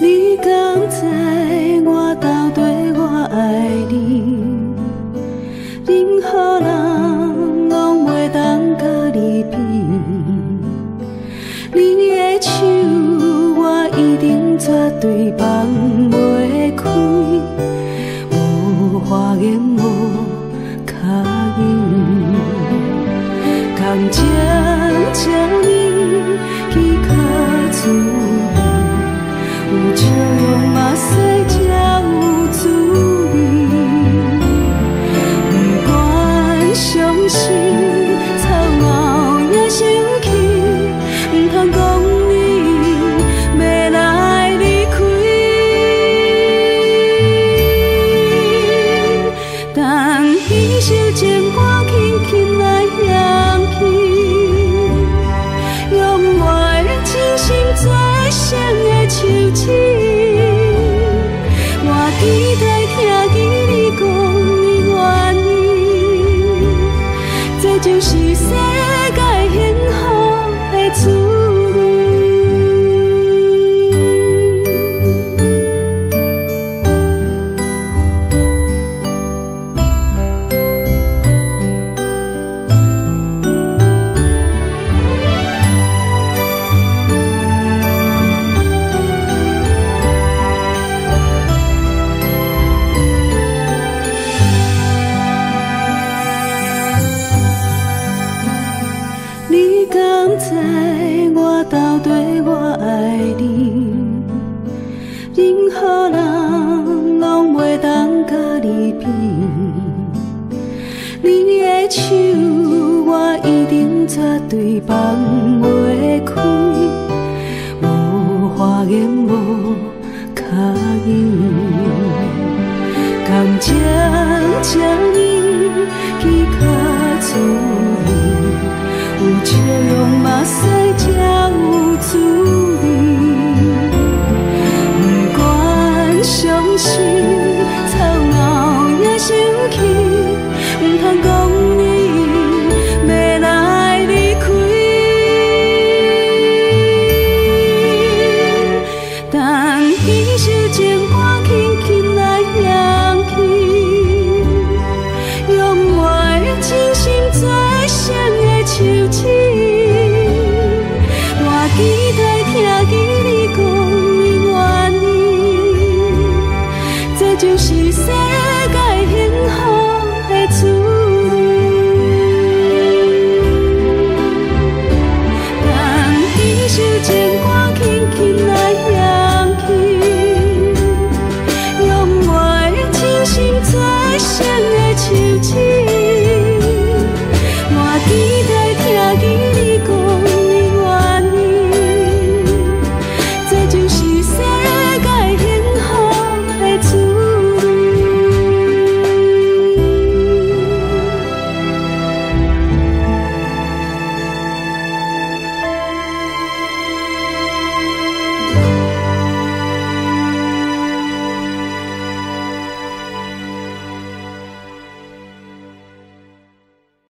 你敢知我到底偌愛你？任何人攏袂當佮你比。你的手我一定絕對放袂開，無話言無跤音，感情這呢彼較滋味，有笑容嘛說才有滋味。不管傷心、操勞也生氣，毋通講你欲來離開。等彼首情歌輕輕來響起，用我的真心做成的手指，我期待聽見你講你願意，這就是世界幸福的滋味。你敢知我到底偌愛你？任何人攏袂當佮你比。你的手我一定絕對放袂開，無話言無跤音，感情這呢彼較滋味，有笑容嘛說才有滋味。不管傷心、操勞也生氣，毋通講你欲來離開。等彼首情歌